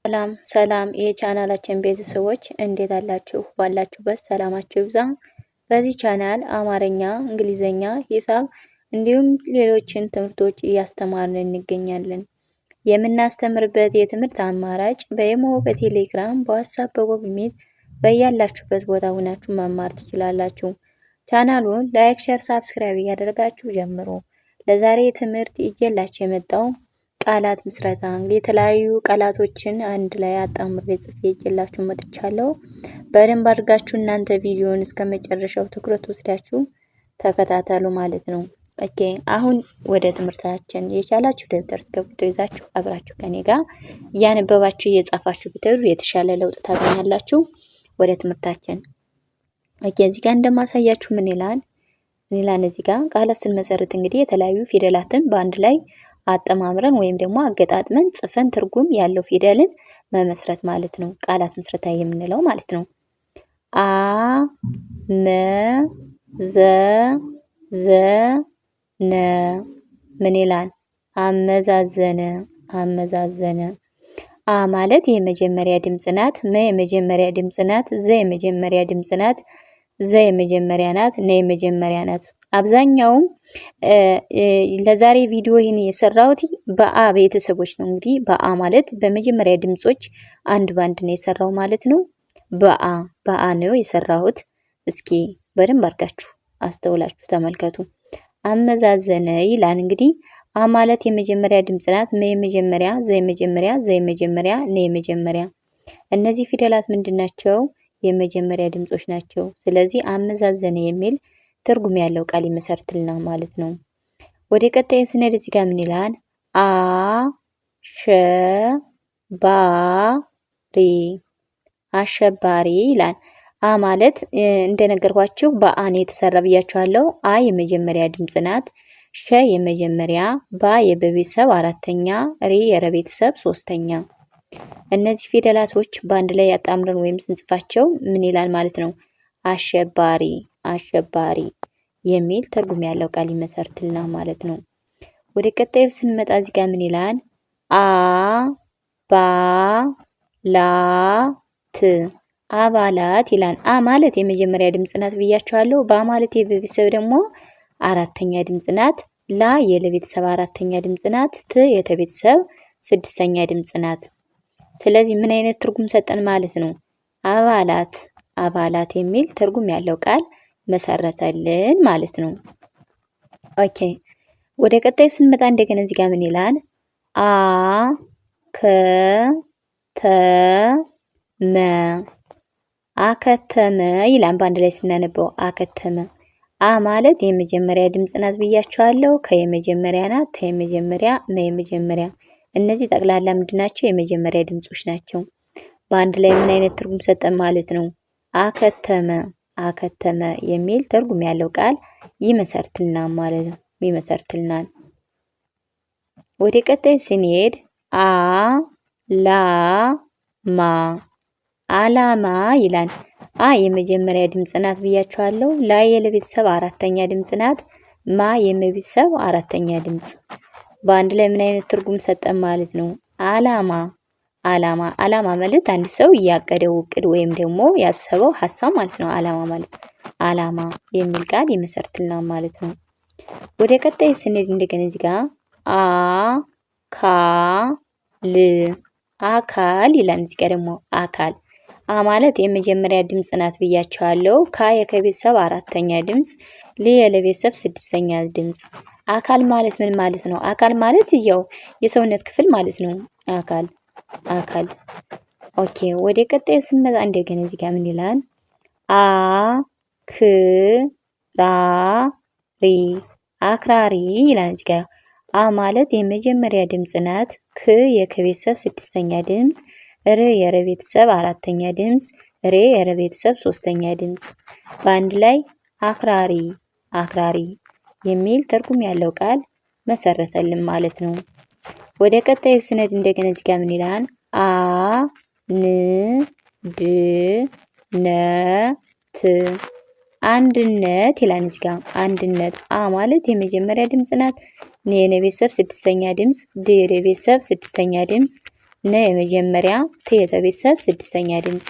ሰላም ሰላም የቻናላችን ቤተሰቦች እንዴት አላችሁ? ባላችሁበት ሰላማችሁ ይብዛ። በዚህ ቻናል አማርኛ፣ እንግሊዝኛ፣ ሂሳብ እንዲሁም ሌሎችን ትምህርቶች እያስተማርን እንገኛለን። የምናስተምርበት የትምህርት አማራጭ በኢሞ፣ በቴሌግራም፣ በዋትሳፕ፣ በጎግል ሚት በያላችሁበት ቦታ ሆናችሁ መማር ትችላላችሁ። ቻናሉን like፣ share፣ subscribe እያደረጋችሁ ጀምሩ። ለዛሬ ትምህርት ይዤላችሁ የመጣው ቃላት ምስረታ እንግዲህ የተለያዩ ቃላቶችን አንድ ላይ አጣምሬ ጽፌ ይዤላችሁ መጥቻለሁ። በደንብ አድርጋችሁ እናንተ ቪዲዮን እስከ መጨረሻው ትኩረት ወስዳችሁ ተከታተሉ ማለት ነው። Okay፣ አሁን ወደ ትምህርታችን የቻላችሁ ደብተር እስክሪብቶ ይዛችሁ አብራችሁ ከኔ ጋር እያነበባችሁ እየጻፋችሁ ብትሄዱ የተሻለ ለውጥ ታገኛላችሁ። ወደ ትምህርታችን። Okay፣ እዚህ ጋር እንደማሳያችሁ ምን ይላል? ምን ይላል እዚህ ጋር? ቃላት ስንመሰርት እንግዲህ የተለያዩ ፊደላትን በአንድ ላይ አጠማምረን ወይም ደግሞ አገጣጥመን ጽፈን ትርጉም ያለው ፊደልን መመስረት ማለት ነው። ቃላት ምስረታ የምንለው ማለት ነው። አ መ ዘ ዘ ነ ምን ይላል? አመዛዘነ አመዛዘነ። አ ማለት የመጀመሪያ ድምፅ ናት። መ የመጀመሪያ ድምፅ ናት። ዘ የመጀመሪያ ድምፅ ናት። ዘ የመጀመሪያ ናት። ነ የመጀመሪያ ናት። አብዛኛውም ለዛሬ ቪዲዮ ይህን የሰራሁት በአ ቤተሰቦች ነው። እንግዲህ በአ ማለት በመጀመሪያ ድምጾች አንድ ባንድ ነው የሰራው ማለት ነው። በአ በአ ነው የሰራሁት። እስኪ በደንብ አድርጋችሁ አስተውላችሁ ተመልከቱ። አመዛዘነ ይላል እንግዲህ አ ማለት የመጀመሪያ ድምጽ ናት። መ የመጀመሪያ፣ ዘ የመጀመሪያ፣ ዘ የመጀመሪያ፣ ነ የመጀመሪያ። እነዚህ ፊደላት ምንድን ናቸው? የመጀመሪያ ድምጾች ናቸው። ስለዚህ አመዛዘነ የሚል ትርጉም ያለው ቃል ይመሰርትልናል ማለት ነው። ወደ ቀጣዩ ስንሄድ እዚህ ጋር ምን ይላል? አ ሸ ባ ሪ አሸባሪ ይላል። አ ማለት እንደነገርኳችሁ በአ ነው የተሰራ ብያችኋለሁ። አ የመጀመሪያ ድምጽ ናት። ሸ የመጀመሪያ፣ ባ የበቤተሰብ አራተኛ፣ ሪ የረቤተሰብ ሶስተኛ። እነዚህ ፊደላቶች በአንድ ላይ ያጣምረን ወይም ስንጽፋቸው ምን ይላል ማለት ነው? አሸባሪ አሸባሪ የሚል ትርጉም ያለው ቃል ይመሰርትልናል ማለት ነው። ወደ ቀጣዩ ስንመጣ እዚህ ጋር ምን ይላል? አ ባ ላ ት አባላት ይላል። አ ማለት የመጀመሪያ ድምጽ ናት ብያቸዋለሁ። ባ ማለት የቤተሰብ ደግሞ አራተኛ ድምጽ ናት። ላ የለቤተሰብ አራተኛ ድምጽ ናት። ት የተቤተሰብ ስድስተኛ ድምጽ ናት። ስለዚህ ምን አይነት ትርጉም ሰጠን ማለት ነው? አባላት አባላት የሚል ትርጉም ያለው ቃል መሰረተልን ማለት ነው። Okay፣ ወደ ቀጣዩ ስንመጣ እንደገና እዚህ ጋር ምን ይላል? አ ከ ተ መ አከተመ ይላል። በአንድ ላይ ስናነበው አከተመ። አ ማለት የመጀመሪያ ድምጽ ናት ብያቸዋለሁ። ከየመጀመሪያ ናት፣ ተየመጀመሪያ፣ መ የመጀመሪያ። እነዚህ ጠቅላላ ምንድን ናቸው? የመጀመሪያ ድምጾች ናቸው። በአንድ ላይ ምን አይነት ትርጉም ሰጠን ማለት ነው? አከተመ አከተመ የሚል ትርጉም ያለው ቃል ይመሰርትልናል ማለት ነው። ይመሰርትልናል። ወደ ቀጣይ ስንሄድ አ ላ ማ አላማ ይላል። አ የመጀመሪያ ድምጽ ናት ብያችኋለሁ። ላ የለቤተሰብ አራተኛ ድምጽ ናት። ማ የመቤተሰብ አራተኛ ድምጽ። በአንድ ላይ ምን አይነት ትርጉም ሰጠን ማለት ነው? አላማ አላማ አላማ ማለት አንድ ሰው እያቀደው እቅድ ወይም ደግሞ ያሰበው ሀሳብ ማለት ነው። አላማ ማለት አላማ የሚል ቃል ይመሰርትልናል ማለት ነው። ወደ ቀጣይ ስንሄድ እንደገና እዚህ ጋር አ ካ ል አካል ይላል። እዚህ ጋር ደግሞ አካል አ ማለት የመጀመሪያ ድምጽ ናት ብያቸዋለሁ። ካ የከቤተሰብ አራተኛ ድምጽ፣ ል የለቤተሰብ ስድስተኛ ድምጽ። አካል ማለት ምን ማለት ነው? አካል ማለት ያው የሰውነት ክፍል ማለት ነው። አካል አካል። Okay፣ ወደ ቀጣዩ ስንመጣ እንደገና እዚህ ጋር ምን ይላል? አ ክ ራ ሪ አክራሪ ይላል። እዚህ ጋር አ ማለት የመጀመሪያ ድምጽ ናት። ክ የከቤተሰብ ስድስተኛ ድምጽ፣ ር የረ ቤተሰብ አራተኛ ድምጽ፣ ሬ የረ ቤተሰብ ሶስተኛ ድምጽ። በአንድ ላይ አክራሪ አክራሪ የሚል ትርጉም ያለው ቃል መሰረተልን ማለት ነው። ወደ ቀጣዩ ስነድ እንደገና እዚህ ጋር ምን ይላል? አ ን ድ ነ ት አንድነት ይላል። እዚህ ጋር አንድነት አ ማለት የመጀመሪያ ድምጽ ናት። ን የነ ቤተሰብ ስድስተኛ ድምጽ፣ ድ የደ ቤተሰብ ስድስተኛ ድምጽ፣ ነ የመጀመሪያ፣ ት የተ ቤተሰብ ስድስተኛ ድምፅ።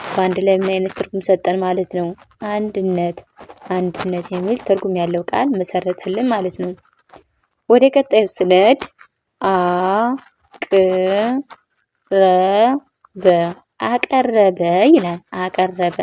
በአንድ ላይ ምን አይነት ትርጉም ሰጠን ማለት ነው? አንድነት አንድነት የሚል ትርጉም ያለው ቃል መሰረተልን ማለት ነው። ወደ ቀጣዩ ስንሄድ አ ቅ ረ በ አቀረበ ይላል። አቀረበ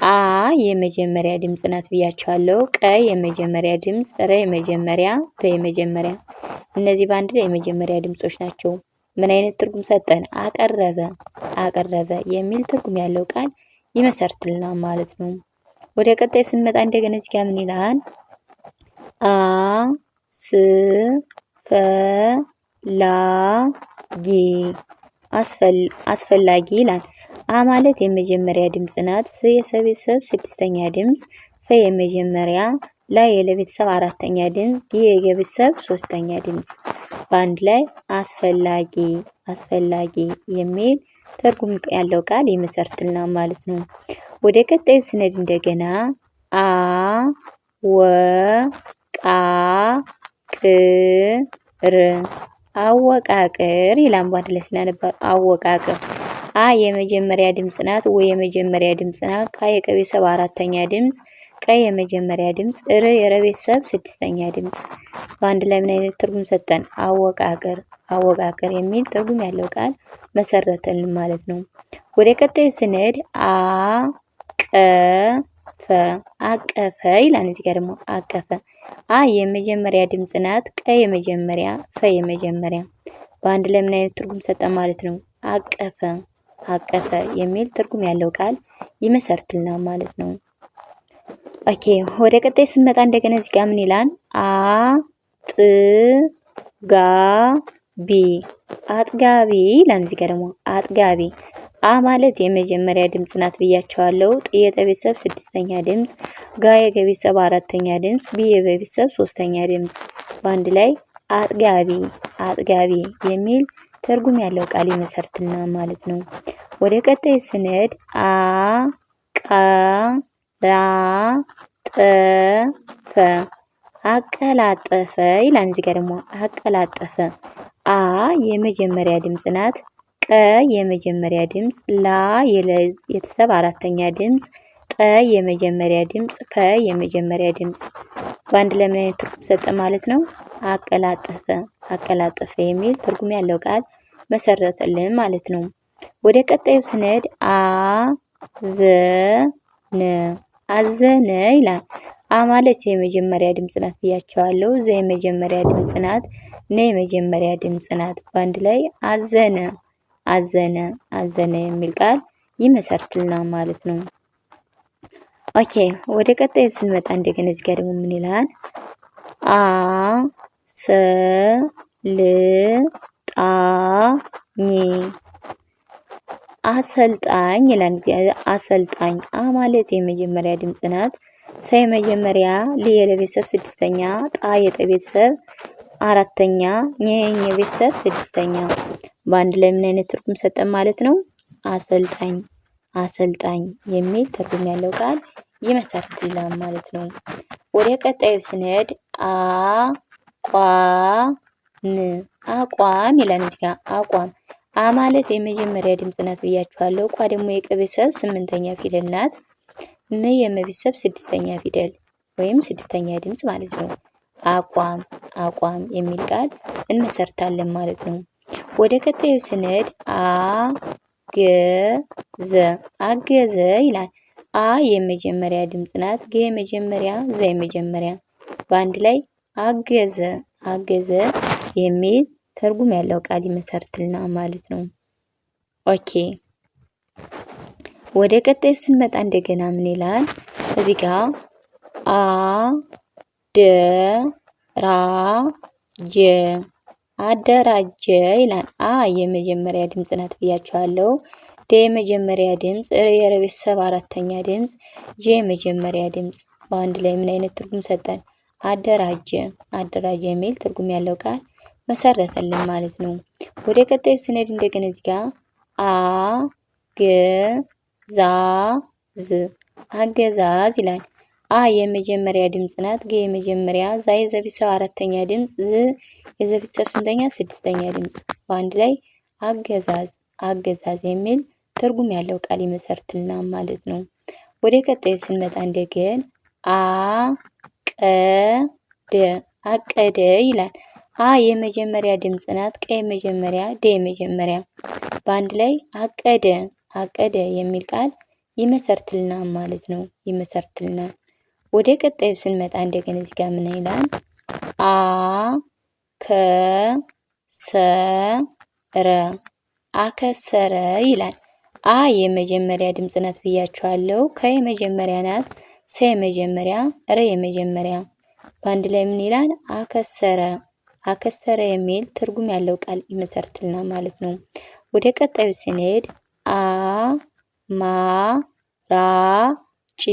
አ የመጀመሪያ ድምፅ ናት ብያቸዋለሁ። ቀ የመጀመሪያ ድምፅ፣ ረ የመጀመሪያ፣ በ የመጀመሪያ። እነዚህ በአንድ ላይ የመጀመሪያ ድምጾች ናቸው። ምን አይነት ትርጉም ሰጠን? አቀረበ አቀረበ የሚል ትርጉም ያለው ቃል ይመሰርትልናል ማለት ነው። ወደ ቀጣይ ስንመጣ እንደገና እዚህ ጋር ምን ይላል? አ ስ ፈ ላ ጊ አስፈላጊ ይላል። አ ማለት የመጀመሪያ ድምፅ ናት። ስ የሰ ቤተሰብ ስድስተኛ ድምፅ፣ ፈ የመጀመሪያ፣ ላ የለቤተሰብ አራተኛ ድምፅ፣ ጊ የገ ቤተሰብ ሶስተኛ ድምፅ። በአንድ ላይ አስፈላጊ አስፈላጊ የሚል ትርጉም ያለው ቃል ይመሰርትልናል ማለት ነው። ወደ ቀጣዩ ስነድ እንደገና አ ወ ቃ ቅ ር አወቃቅር ይላል። በአንድ ላይ ስናነባው አወቃቅር። አ የመጀመሪያ ድምፅ ናት። ወ የመጀመሪያ ድምፅ ናት። ቃ የቀ ቤተሰብ አራተኛ ድምፅ፣ ቀ የመጀመሪያ ድምፅ፣ ር የረ ቤተሰብ ስድስተኛ ድምፅ። በአንድ ላይ ምን አይነት ትርጉም ሰጠን? አወቃቅር አወቃቅር የሚል ትርጉም ያለው ቃል መሰረተልን ማለት ነው። ወደ ቀጣዩ ስንሄድ አ ቀ ፈ አቀፈ ይላል። እዚህ ጋር ደግሞ አቀፈ አ የመጀመሪያ ድምፅ ናት። ቀ የመጀመሪያ፣ ፈ የመጀመሪያ። በአንድ ላይ ምን አይነት ትርጉም ሰጠ ማለት ነው? አቀፈ አቀፈ የሚል ትርጉም ያለው ቃል ይመሰርትልናል ማለት ነው። Okay ወደ ቀጣይ ስንመጣ እንደገና እዚህ ጋር ምን ይላል? አ ጥ ጋ ቢ አጥጋቢ ይላል። እዚህ ጋር ደግሞ አጥጋቢ አ ማለት የመጀመሪያ ድምፅ ናት ብያቸዋለሁ። ጥ የጠ ቤተሰብ ስድስተኛ ድምፅ፣ ጋ የገ ቤተሰብ አራተኛ ድምፅ፣ ቢ የበ ቤተሰብ ሶስተኛ ድምፅ። በአንድ ላይ አጥጋቢ አጥጋቢ የሚል ትርጉም ያለው ቃል ይመሰርትና ማለት ነው። ወደ ቀጣይ ስንሄድ አ ቀ ላ ጠ ፈ አቀላጠፈ ይላል። እዚህ ጋር ደግሞ አቀላጠፈ አ የመጀመሪያ ድምፅ ናት። ቀ የመጀመሪያ ድምፅ፣ ላ የቤተሰብ አራተኛ ድምፅ፣ ጠ የመጀመሪያ ድምፅ፣ ፈ የመጀመሪያ ድምፅ። በአንድ ላይ ምን አይነት ትርጉም ሰጠ ማለት ነው? አቀላጠፈ አቀላጠፈ የሚል ትርጉም ያለው ቃል መሰረተልን ማለት ነው። ወደ ቀጣዩ ስንሄድ አ ዘ ነ አዘነ ይላል። አ ማለት የመጀመሪያ ድምፅ ናት ብያቸዋለሁ። ዘ የመጀመሪያ ድምፅ ናት። ነ የመጀመሪያ ድምፅ ናት። በአንድ ላይ አዘነ አዘነ አዘነ የሚል ቃል ይመሰርትልናል ማለት ነው። Okay ወደ ቀጣዩ ስንመጣ እንደገና እዚህ ጋር ደግሞ ምን ይላል? አ ሰ ል ጣ ኝ አሰልጣኝ ይላል። አሰልጣኝ አ ማለት የመጀመሪያ ድምፅ ናት። ሰ የመጀመሪያ፣ ል የለ ቤተሰብ ስድስተኛ፣ ጣ የጠ ቤተሰብ አራተኛ፣ ኘ የኘ ቤተሰብ ስድስተኛ። በአንድ ላይ ምን አይነት ትርጉም ሰጠን ማለት ነው? አሰልጣኝ አሰልጣኝ የሚል ትርጉም ያለው ቃል ይመሰርትልናል ማለት ነው። ወደ ቀጣዩ ስንሄድ አ ቋ ም አቋም ይላል። እዚህ ጋር አቋም አ ማለት የመጀመሪያ ድምፅ ናት ብያችኋለሁ። ቋ ደግሞ የቀ ቤተሰብ ስምንተኛ ፊደል ናት። ም የመ ቤተሰብ ስድስተኛ ፊደል ወይም ስድስተኛ ድምፅ ማለት ነው። አቋም አቋም የሚል ቃል እንመሰርታለን ማለት ነው። ወደ ቀጣዩ ስንሄድ አ ገ ዘ አገዘ ይላል። አ የመጀመሪያ ድምፅ ናት። ገ የመጀመሪያ፣ ዘ የመጀመሪያ። በአንድ ላይ አገዘ አገዘ የሚል ትርጉም ያለው ቃል ይመሰርትልናል ማለት ነው። Okay ወደ ቀጣዩ ስንመጣ እንደገና ምን ይላል እዚህ ጋር አ ደ ራ ጀ አደራጀ ይላል። አ የመጀመሪያ ድምፅ ናት ብያቸዋለሁ። ደ የመጀመሪያ ድምፅ፣ ር የረ ቤተሰብ አራተኛ ድምፅ፣ ጀ የመጀመሪያ ድምፅ። በአንድ ላይ ምን አይነት ትርጉም ሰጠን? አደራጀ አደራጀ የሚል ትርጉም ያለው ቃል መሰረተልን ማለት ነው። ወደ ቀጣዩ ስንሄድ እንደገና እዚህ ጋር አ ገ ዛ ዝ አገዛዝ ይላል። አ የመጀመሪያ ድምፅ ናት። ገ የመጀመሪያ፣ ዛ የዘ ቤተሰብ አራተኛ ድምፅ፣ ዝ የዘ ቤተሰብ ስንተኛ? ስድስተኛ ድምፅ። በአንድ ላይ አገዛዝ አገዛዝ የሚል ትርጉም ያለው ቃል ይመሰርትልናል ማለት ነው። ወደ ቀጣዩ ስንመጣ እንደገን አ ቀ ደ አቀደ ይላል። አ የመጀመሪያ ድምፅ ናት። ቀ የመጀመሪያ፣ ደ የመጀመሪያ በአንድ ላይ አቀደ አቀደ የሚል ቃል ይመሰርትልናል ማለት ነው። ይመሰርትልናል። ወደ ቀጣዩ ስንመጣ እንደገና እዚህ ጋር ምን ይላል? አ ከ ሰ ረ አከሰረ ይላል። አ የመጀመሪያ ድምፅ ናት ብያችኋለሁ። ከ የመጀመሪያ ናት። ሰ የመጀመሪያ፣ ረ የመጀመሪያ በአንድ ላይ ምን ይላል? አከሰረ አከሰረ የሚል ትርጉም ያለው ቃል ይመሰርትልናል ማለት ነው። ወደ ቀጣዩ ስንሄድ አ ማ ራ ጭ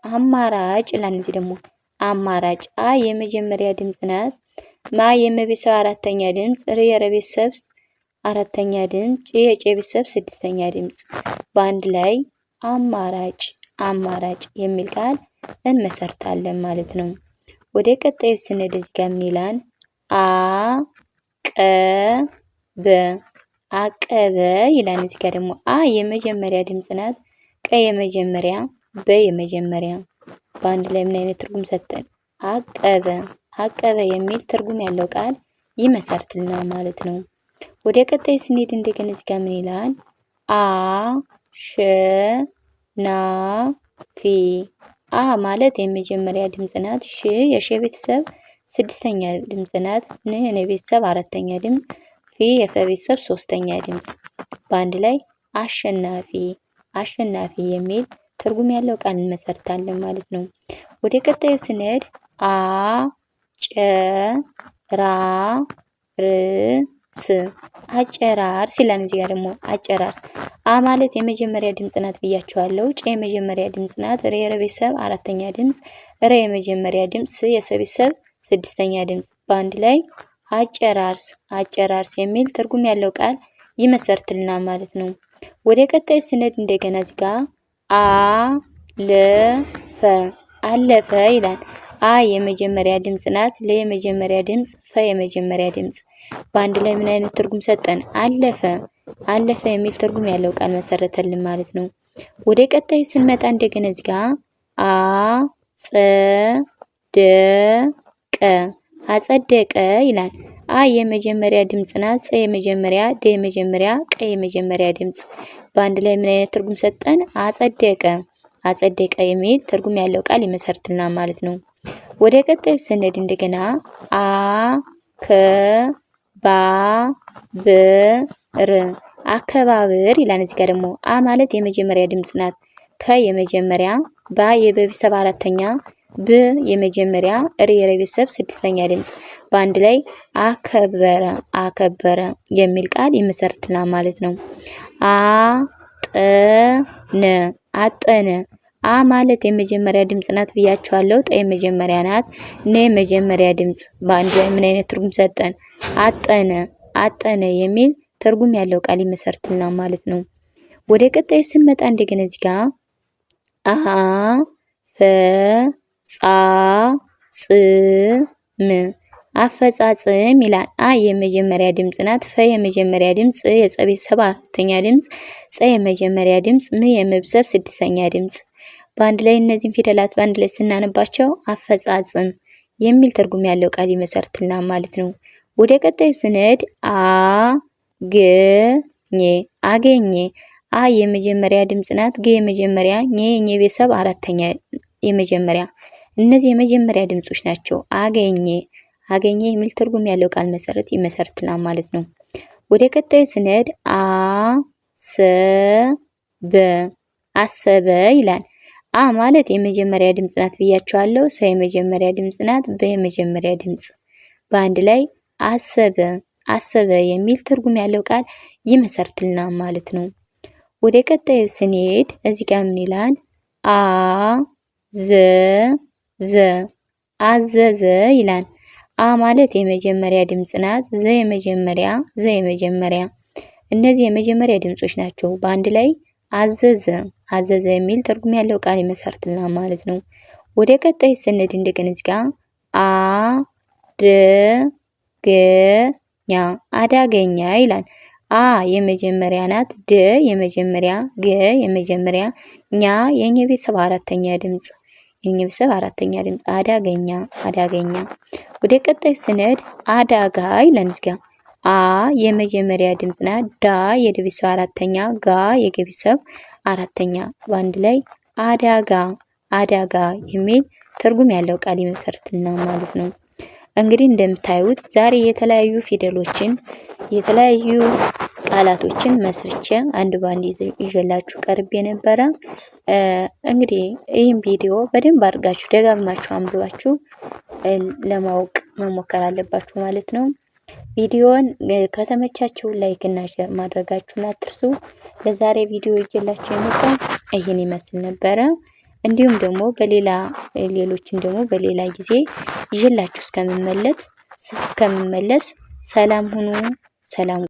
አማራጭ ይላል። እዚህ ደግሞ አማራጭ አ የመጀመሪያ ድምፅ ናት። ማ የመቤተሰብ አራተኛ ድምፅ፣ ር የረቤተሰብ አራተኛ ድምፅ፣ ጭ የጨ ቤተሰብ ስድስተኛ ድምፅ በአንድ ላይ አማራጭ አማራጭ የሚል ቃል እንመሰርታለን ማለት ነው። ወደ ቀጣዩ ስንሄድ እዚህ ጋር ምን ይላል? አ ቀ በ አቀበ ይላል። እዚህ ጋር ደግሞ አ የመጀመሪያ ድምፅ ናት። ቀ የመጀመሪያ፣ በ የመጀመሪያ በአንድ ላይ ምን አይነት ትርጉም ሰጠን? አቀበ አቀበ የሚል ትርጉም ያለው ቃል ይመሰርትልናል ማለት ነው። ወደ ቀጣይ ስንሄድ እንደገና እዚህ ጋር ምን ይላል? አ ሸ ና ፊ አ ማለት የመጀመሪያ ድምፅ ናት። ሽ የሸ ቤተሰብ ስድስተኛ ድምፅ ናት። ን የነ ቤተሰብ አራተኛ ድምፅ፣ ፊ የፈ ቤተሰብ ሶስተኛ ድምፅ። በአንድ ላይ አሸናፊ አሸናፊ የሚል ትርጉም ያለው ቃል እንመሰርታለን ማለት ነው። ወደ ቀጣዩ ስንሄድ አ ጨ ራ ር ስ አጨራርስ ይላል። እዚህ ጋር ደግሞ አጨራርስ አ ማለት የመጀመሪያ ድምፅ ናት ብያቸዋለሁ። ጨ የመጀመሪያ ድምፅ ናት። ር የረ ቤተሰብ አራተኛ ድምፅ፣ ረ የመጀመሪያ ድምፅ፣ ስ የሰ ቤተሰብ ስድስተኛ ድምፅ። በአንድ ላይ አጨራርስ አጨራርስ የሚል ትርጉም ያለው ቃል ይመሰርትልናል ማለት ነው። ወደ ቀጣዩ ስንሄድ እንደገና እዚህ ጋር አ ለ ፈ አለፈ ይላል። አ የመጀመሪያ ድምፅ ናት። ለ የመጀመሪያ ድምፅ፣ ፈ የመጀመሪያ ድምፅ በአንድ ላይ ምን አይነት ትርጉም ሰጠን? አለፈ አለፈ የሚል ትርጉም ያለው ቃል መሰረተልን ማለት ነው። ወደ ቀጣዩ ስንመጣ እንደገና እዚህ ጋ አ ጸ ደ ቀ አጸደቀ ይላል። አ የመጀመሪያ ድምፅ ናት። ጸ የመጀመሪያ፣ ደ የመጀመሪያ፣ ቀ የመጀመሪያ ድምፅ በአንድ ላይ ምን አይነት ትርጉም ሰጠን? አጸደቀ አጸደቀ የሚል ትርጉም ያለው ቃል ይመሰርትልናል ማለት ነው። ወደ ቀጣዩ ስንሄድ እንደገና አ ከ ባ ብ ር አከባበር ይላል። እዚህ ጋር ደግሞ አ ማለት የመጀመሪያ ድምፅ ናት። ከ የመጀመሪያ፣ ባ የበቤተሰብ አራተኛ፣ ብ የመጀመሪያ፣ ር የረቤተሰብ ስድስተኛ ድምፅ በአንድ ላይ አከበረ አከበረ የሚል ቃል ይመሰርትልናል ማለት ነው። አ ጠ ነ አጠነ አ ማለት የመጀመሪያ ድምፅ ናት ብያችኋለሁ። ጠ የመጀመሪያ ናት። ነ የመጀመሪያ ድምፅ በአንድ ላይ ምን አይነት ትርጉም ሰጠን? አጠነ አጠነ የሚል ትርጉም ያለው ቃል ይመሰርትልናል ማለት ነው። ወደ ቀጣዩ ስንመጣ እንደገና እዚህ ጋር አ ፈ ጻ ጽ ም አፈጻጽም ይላል። አ የመጀመሪያ ድምፅ ናት። ፈ የመጀመሪያ ድምፅ፣ የጸ ቤተሰብ አራተኛ ድምፅ፣ ጸ የመጀመሪያ ድምፅ፣ ም የመብሰብ ስድስተኛ ድምፅ። በአንድ ላይ እነዚህን ፊደላት በአንድ ላይ ስናነባቸው አፈጻጽም የሚል ትርጉም ያለው ቃል ይመሰርትልናል ማለት ነው። ወደ ቀጣዩ ስንሄድ አ ግ ኘ አገኘ። አ የመጀመሪያ ድምፅ ናት። ገ የመጀመሪያ፣ ኘ የኘ ቤተሰብ አራተኛ የመጀመሪያ። እነዚህ የመጀመሪያ ድምጾች ናቸው። አገኘ አገኘ የሚል ትርጉም ያለው ቃል መሰረት ይመሰርትናል ማለት ነው። ወደ ቀጣዩ ስንሄድ አ ሰ በ አሰበ ይላል። አ ማለት የመጀመሪያ ድምፅ ናት ብያቸዋለሁ። ሰ የመጀመሪያ ድምፅ ናት። በ የመጀመሪያ ድምፅ በአንድ ላይ አሰበ አሰበ የሚል ትርጉም ያለው ቃል ይመሰርትልናል ማለት ነው። ወደ ቀጣዩ ስንሄድ እዚህ ጋር ምን ይላል? አ ዘ ዘ አዘዘ ይላል። አ ማለት የመጀመሪያ ድምፅ ናት። ዘ የመጀመሪያ፣ ዘ የመጀመሪያ። እነዚህ የመጀመሪያ ድምጾች ናቸው። በአንድ ላይ አዘዘ አዘዘ የሚል ትርጉም ያለው ቃል ይመሰርትልናል ማለት ነው። ወደ ቀጣይ ስንሄድ እንደገና እዚህ ጋር አ ደ ገ ኛ አዳገኛ ይላል። አ የመጀመሪያ ናት። ድ የመጀመሪያ፣ ገ የመጀመሪያ፣ ኛ የኘ ቤተሰብ አራተኛ ድምጽ፣ የኘ ቤተሰብ አራተኛ ድምጽ አዳገኛ፣ አዳገኛ። ወደ ቀጣዩ ስንሄድ አዳጋ ይላል እዚህ ጋ አ የመጀመሪያ ድምጽ ናት። ዳ የደ ቤተሰብ አራተኛ፣ ጋ የገ ቤተሰብ አራተኛ። በአንድ ላይ አዳጋ፣ አዳጋ የሚል ትርጉም ያለው ቃል ይመሰርትልናል ማለት ነው። እንግዲህ እንደምታዩት ዛሬ የተለያዩ ፊደሎችን የተለያዩ ቃላቶችን መስርቼ አንድ ባንድ ይዤላችሁ ቀርቤ ነበረ። እንግዲህ ይህን ቪዲዮ በደንብ አድርጋችሁ ደጋግማችሁ አንብባችሁ ለማወቅ መሞከር አለባችሁ ማለት ነው። ቪዲዮን ከተመቻችሁ like እና share ማድረጋችሁን አትርሱ። ለዛሬ ቪዲዮ ይዤላችሁ የመጣው ይህን ይመስል ነበረ። እንዲሁም ደግሞ በሌላ ሌሎችን ደግሞ በሌላ ጊዜ ይዤላችሁ እስከምመለስ ሰላም ሁኑ። ሰላም።